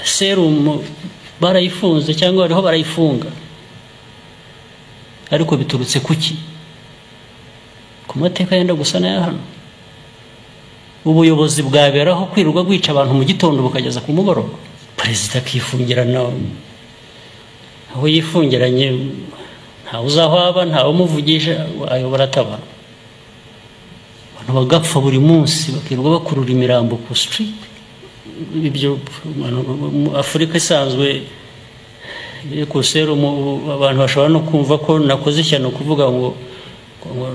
Serumu barayifunze cyangwa bariho barayifunga, ariko biturutse kuki? Ku mateka yenda gusa n'aya hano. Ubuyobozi bwaberaho kwirirwa bwica abantu mu gitondo bukageza ku mugoroba, perezida akifungirana aho yifungiranye, ntawe uzaho aba, ntawe umuvugisha, ayobora atabara. Abantu bagapfa buri munsi, bakirirwa bakurura imirambo ku street. Ibyo Afurika isanzwe ku serumu, abantu bashobora no kumva ko nakoze ishyano kuvuga ngo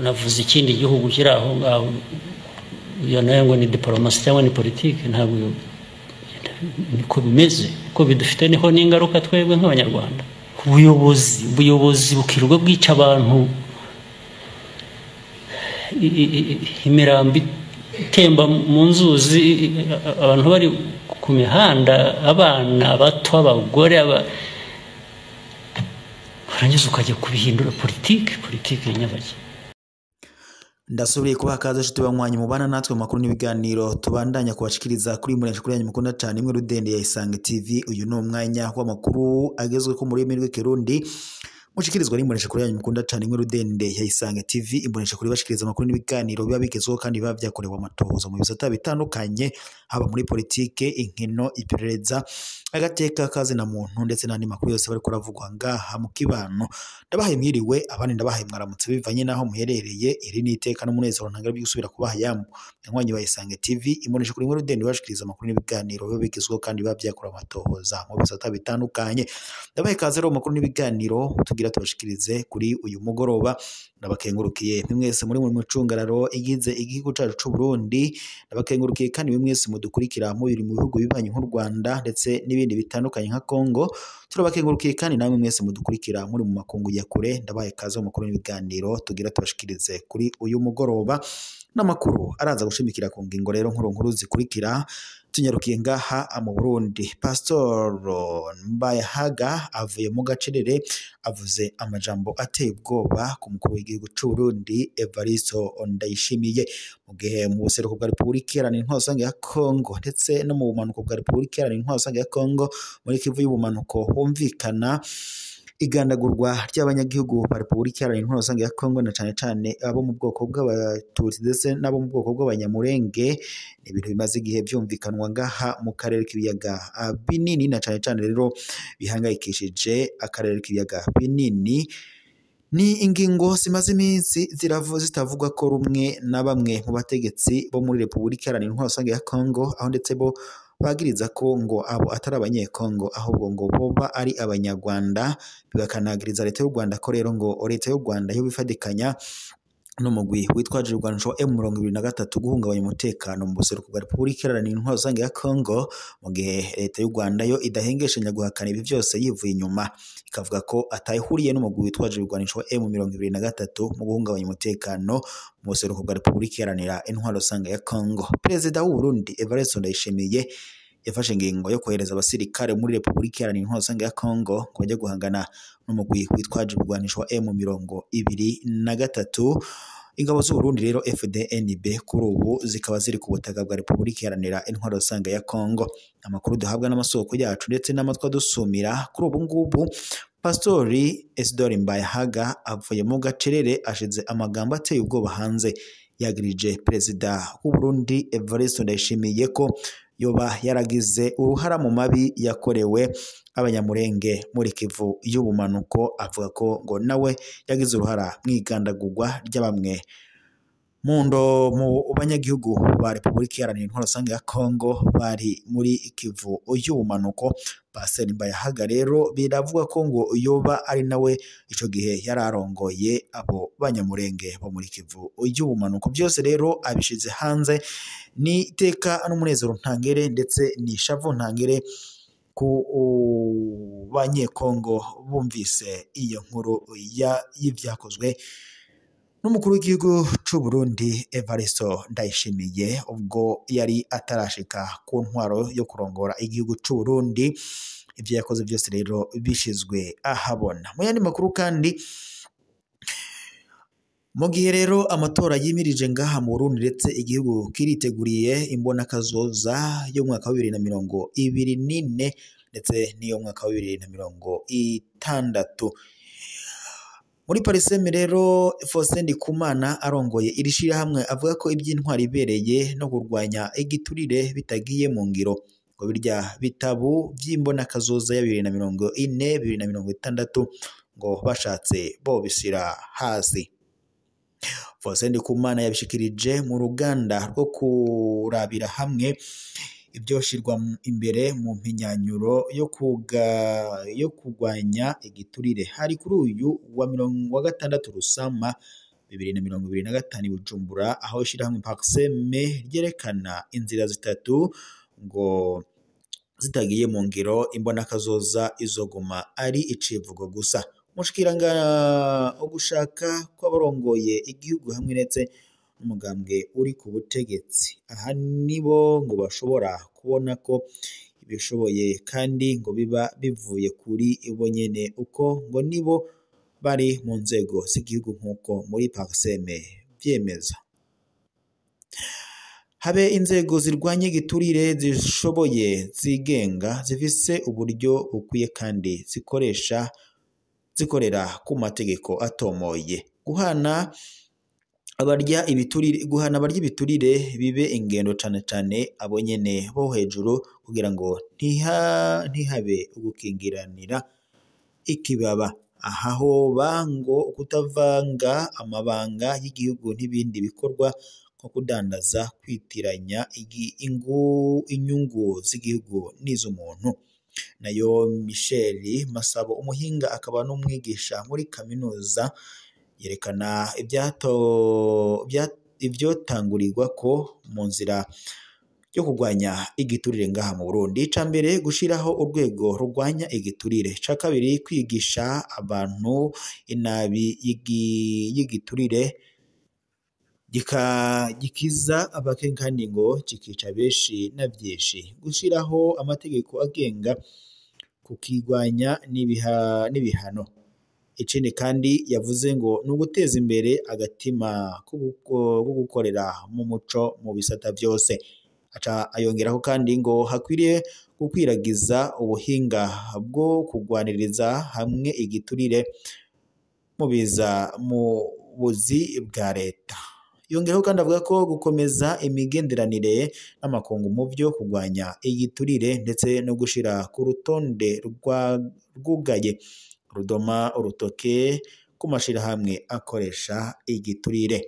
navuze ikindi gihugu kiri aho ngaho, iyo nayo ngo ni diplomasi cyangwa ni politike. Ntabwo niko bimeze, ko bidufite niho n'ingaruka twebwe nk'Abanyarwanda. Ubuyobozi bukirwa bwica abantu, imirambo itemba mu nzuzi, abantu bari ku mihanda, abana bato, abagore, warangiza ukajya kubihindura politike nyabaki. Ndasubiye kubaha kaze nshuti banywanyi mubana natwe makuru n'ibiganiro tubandanya kubashikiriza kuri murenje kuri yanyu mukunda cyane imwe rudende ya Isange TV. Uyu ni umwanya w'amakuru agezwe ko muri rurimi rw'ikirundi mushikirizwa n'imbonesha kuri yanyu mukunda cyane imwe rudende ya Isange TV. Imbonesha kuri bashikiriza amakuru n'ibiganiro biba bigezweho kandi biba byakorewe amatohoza mu bisata bitandukanye, haba muri politike, inkino, iperereza, agateka kazi na muntu ndetse n'andi makuru yose bari kuravugwa ngaha mu kibano. Ndabahaye mwiriwe, abandi ndabahaye mwaramutse bivanye naho muherereye. Iri ni iteka n'umunezero ntangara byo gusubira kubaha yambo nywanyi wa Isange TV. Imbonesha kuri imwe rudende bashikiriza amakuru n'ibiganiro biba bigezweho kandi biba byakorewe amatohoza mu bisata bitandukanye. Ndabahaye kaze rero makuru n'ibiganiro tugira tubashikirize kuri uyu mugoroba. Ndabakengurukiye mwese muri mu mucungararo igize igihugu cacu c'u Burundi. Ndabakengurukiye kandi mwese mudukurikira mubiri mu bihugu bibanyi nk'u Rwanda ndetse n'ibindi bitandukanye nka Kongo. Turabakengurukiye kandi namwe mwese mudukurikira muri mu makungu ya kure. Ndabaye kaze mu makuru n'ibiganiro tugira tubashikirize kuri uyu mugoroba. N'amakuru araza gushimikira ku ngingo rero nkuru nkuru zikurikira. Tunyarukiye ngaha mu Burundi, Pastor Mbayahaga avuye mu gacerere avuze amajambo ateye ubwoba ku mukuru w'igihugu c'u Burundi Evariste Ndayishimiye, mu gihe mu buseruko bwa Repubulika Iharanira Intwaro Rusange ya Kongo ndetse no mu bumanuko bwa Repubulika Iharanira Intwaro Rusange ya Kongo muri Kivu y'ubumanuko humvikana igandagurwa ry'abanyagihugu ba Repubulika Iharanira Intwaro Rusange ya Kongo, na cane cane abo mu bwoko bw'Abatutsi ndetse n'abo mu bwoko bw'Abanyamurenge. Ni ibintu bimaze igihe byumvikanwa ngaha mu karere k'ibiyaga binini, na cane cane rero bihangayikishije akarere k'ibiyaga binini. Ni ingingo zimaze iminsi zitavugwa ko rumwe na bamwe mu bategetsi bo muri Repubulika Iharanira Intwaro Rusange ya Kongo, aho ndetse bo bagiriza ko ngo abo atari abanyekongo ahubwo ngo boba ari abanyarwanda. Bibakanagiriza leta y'u Rwanda ko rero ngo leta y'u Rwanda yo bifadikanya n'umugwi witwaje urwanisho M23 guhungabanya umutekano mu buseruko bwa Repubulika Iharanira Intwaro Rusange ya Kongo, mu gihe leta y'u Rwanda yo idahengeshanya guhakana ibi byose yivuye inyuma, ikavuga ko atayihuriye n'umugwi witwaje urwanisho M23 mu guhungabanya umutekano mu buseruko bwa Repubulika Iharanira Intwaro Rusange ya Kongo. Perezida w'u Burundi Evariste Ndayishimiye yafashe ingingo yo kohereza abasirikare muri Repubulika Iharanira Intwaro Rusange ya Kongo ngo bajye guhangana n'umugwi witwaje urwanisho wa M23. Ingabo z'u Burundi rero FDNB kuri ubu zikaba ziri ku butaka bwa Repubulika Iharanira Intwaro Rusange ya Kongo. Amakuru duhabwa n'amasoko yacu ndetse n'amatwa dusumira kuri ubu ngubu, Pastori Isidore Mbayahaga avuye mu gacerere ashize amagambo ateye ubwoba hanze, yagirije perezida w'u Burundi Evariste Ndayishimiye ko yoba yaragize uruhara mu mabi yakorewe abanyamurenge muri Kivu y'ubumanuko. Avuga ko ngo nawe yagize uruhara mu igandagurwa ry'abamwe mu banyagihugu ba Repubulika Iharanira Intwaro Rusange ya Kongo bari muri Kivu y'ubumanuko. Pastor Mbayahaga rero biravuga ko ngo yoba ari nawe ico gihe yararongoye abo banyamurenge bo muri Kivu y'ubumanuko. Byose rero abishize hanze, ni iteka n'umunezero ntangere ndetse ni ishavu ntangere ku banyekongo bumvise iyo nkuru y'ivyakozwe n'umukuru w'igihugu c'u Burundi Evariste Ndayishimiye ubwo yari atarashika ku ntwaro yo kurongora igihugu c'u Burundi. Ivyo yakoze byose rero bishizwe ahabona. Mu yandi makuru kandi, mu gihe rero amatora yimirije ngaha mu Burundi ndetse igihugu kiriteguriye imbonakazoza y'umwaka wa 2024 ndetse n'iyo mwaka wa 2060. Muri Pariseme rero Faustin Ndikumana arongoye iri shirahamwe avuga ko iby'intwari ibereye no kurwanya igiturire bitagiye mu ngiro, ngo birya bitabu by'imbonakazoza ya 2040 2060 ngo bashatse bo bisira hasi. Faustin Ndikumana yabishikirije mu ruganda rwo kurabira hamwe ibyoshirwa imbere mu mpinyanyuro yo kurwanya igiturire. Hari kuri uyu wa gatandatu Rusama 2025 Bujumbura, aho ishirahamwe Parseme ryerekana inzira zitatu ngo zitagiye mu ngiro imbonakazoza izoguma ari icivugo gusa. Umushikiranga ugushaka kw'abarongoye igihugu hamwe ndetse n'umugambwe uri ku butegetsi, aha nibo ngo bashobora kubona ko ibishoboye kandi ngo biba bivuye kuri bo nyene, uko ngo nibo bari mu nzego z'igihugu nk'uko muri Parseme vyemeza. Habe inzego zirwanya igiturire zishoboye, zigenga, zifise uburyo bukwiye kandi zikorera ku mategeko atomoye. Guhana abarya ibiturire bibe ingendo cane cane abo nyene bo hejuru, kugira ngo ntihabe ugukingiranira ikibaba. Aha hoba ngo kutavanga amabanga y'igihugu n'ibindi bikorwa nko kudandaza, kwitiranya inyungu z'igihugu n'iz'umuntu. Nayo Michel Masabo, umuhinga akaba n'umwigisha muri kaminuza, yerekana ivyotangurirwa ko mu nzira yo kurwanya igiturire ngaha mu Burundi. Ica mbere, gushiraho urwego rurwanya igiturire. Ica kabiri, kwigisha abantu inabi y'igiturire gikiza abake kandi ngo kikica benshi na vyinshi. Gushiraho amategeko agenga kukigwanya n'ibihano. Ikindi kandi yavuze ngo ni uguteza imbere agatima ko gukorera mu muco mu bisata vyose. Aca ayongeraho kandi ngo hakwiriye gukwiragiza ubuhinga bwo kugwaniriza hamwe igiturire mu biza mu buzi bwa leta. Yongeraho kandi avuga ko gukomeza imigenderanire n'amakungu mu byo kurwanya igiturire ndetse no gushira ku rutonde rwugaye rudoma urutoke ku mashirahamwe akoresha igiturire.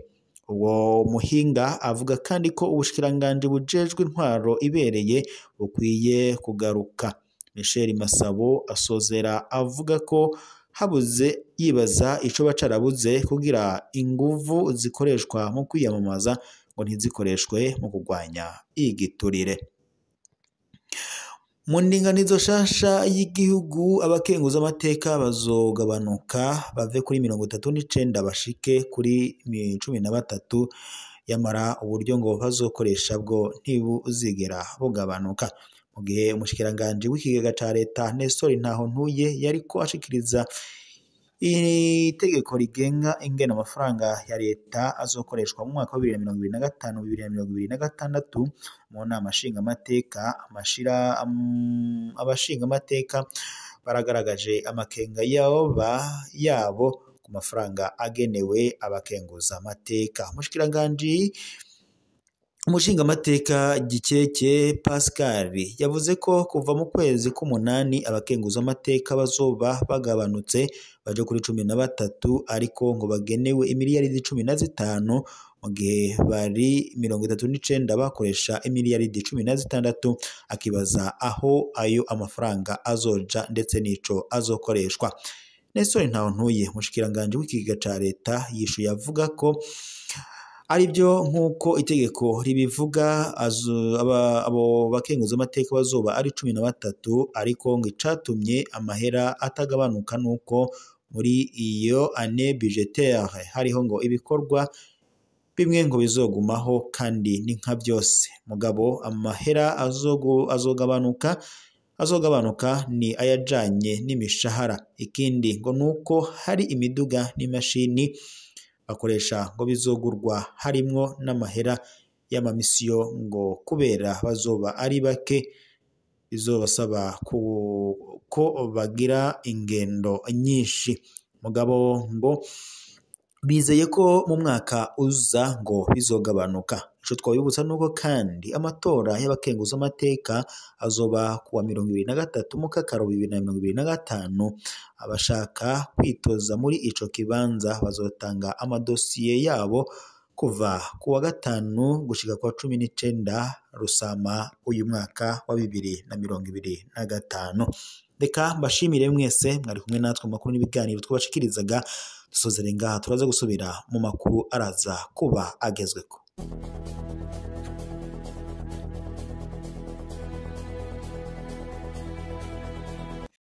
Uwo muhinga avuga kandi ko ubushikiranganji bujejwe intwaro ibereye bukwiye kugaruka. Michel Masabo asozera avuga ko habuze yibaza ico bacarabuze kugira inguvu zikoreshwa mu kwiyamamaza ngo ntizikoreshwe mu kurwanya igiturire. Mu ndinganizo shasha y'igihugu, abakenguza amateka bazogabanuka bave kuri 39 bashike kuri 13, yamara uburyo ngo bazokoresha bwo ntibuzigera bugabanuka. Mu gihe umushikiranganje w'ikigega ca leta Nestor Ntahontuye yariko ashikiriza itegeko rigenga ingene amafaranga ya leta azokoreshwa mu mwaka wa 2025 2026 mu nama nshingamateka, abashingamateka baragaragaje amakenga yabo ku mafaranga agenewe abakenguza amateka. Umushingamateka Gikeke Pascal yavuze ko kuva mu kwezi k'umunani abakenguza amateka bazoba bagabanutse baje kuri 13, ariko ngo bagenewe imiliyaridi 15, mu gihe bari 39 bakoresha imiliyaridi 16, akibaza aho ayo amafaranga azoja ndetse n'ico azokoreshwa. Nestor Ntahontuye, umushikiranganje w'ikigega ca leta, yishuye avuga ko aribyo nk'uko itegeko ribivuga, abo bakenguza amateka bazoba ari 13, ariko ngo icatumye amahera atagabanuka nuko muri iyo année budgétaire hariho ngo ibikorwa bimwe ngo bizogumaho kandi ni nka byose, mugabo amahera azogabanuka azogabanuka ni ayajanye n'imishahara. Ikindi ngo nuko hari imiduga n'imashini bakoresha ngo bizogurwa harimwo n'amahera y'amamisiyo ngo kubera bazoba ari bake bizobasaba ko bagira ingendo nyinshi. Mugabo ngo bizeye ko mu mwaka uza ngo bizogabanuka. Ico twabibutsa nuko kandi amatora y'abakenguza amateka azoba kuwa 23 Mukakaro 2025. Abashaka kwitoza muri ico kibanza bazotanga amadosiye yabo kuva kuwa 5 gushika kuwa 19 Rusama uyu mwaka wa 2025. Reka mbashimire mwese mwari kumwe natwe mu makuru n'ibiganiro twabashikirizaga. Dusozere ngaha, turaza gusubira mu makuru araza kuba agezweko.